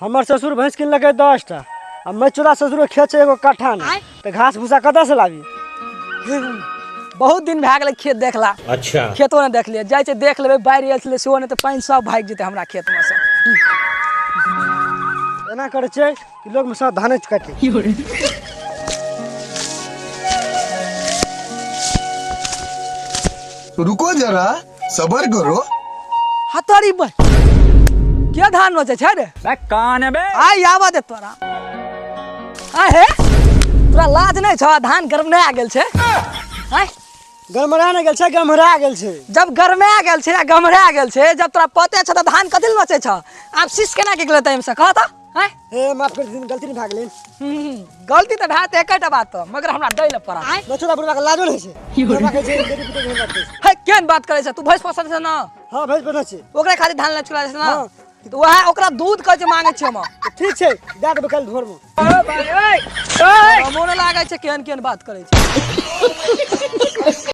हमर ससुर भैंस किनलकै 10 टा आ मचुरा ससुर के खेत छै एगो कट्ठा नहि, तऽ घास भूसा कतऽ से लाबी? बहुत दिन भए गेलै खेत देखला। अच्छा। खेतो नहि देखलियै, जाइ छै देख लेबै। बाढ़ि आयल छलै सेहो नहि तऽ पानि सब भागि जेतै हमरा खेतमे से। एना करै छै कि लोकमे सब धाने काटि। रुको जरा, सबर करो। हतरी बर के धान नोचै छै रे? कान बे। आइ आबऽ दे तोरा। आ हे, तोरा लाज नहि छौ? धान गरमना गेल छै, आँय? गरमरा नहि गेल छै, गमरा गेल छै। जब गरमा गेल छै आ गमरा गेल छै, जब तोरा पते छौ तऽ धान कथी लए नोचै छौ? आब शीश केना निकलतै एहिमे से, कह तऽ, आँय? हे, माफ कर दिन, गलती नहि भए गेलै। गलती तऽ भए तऽ एकेटा बात तऽ, मगर हमरा दै लए पड़त। मचुरा बुढ़बा के लाजो नहि छै, बुढ़बा कहै छै बेटी पुतोह के हमरा दै छै। हे, केहन बात करै छै तू? भैंस पोसै छै ने? हँ, भैंस पोसै छै। ओकरे खातिर धान लए चुरा छै ने? हँ। तऽ वएह ओकरा दूध कहै छै, मांगै छियै हम। तऽ ठीक छै, दए देबै काल्हि भोरमे। मोन लागै छै, केहन केहन बात करै छै।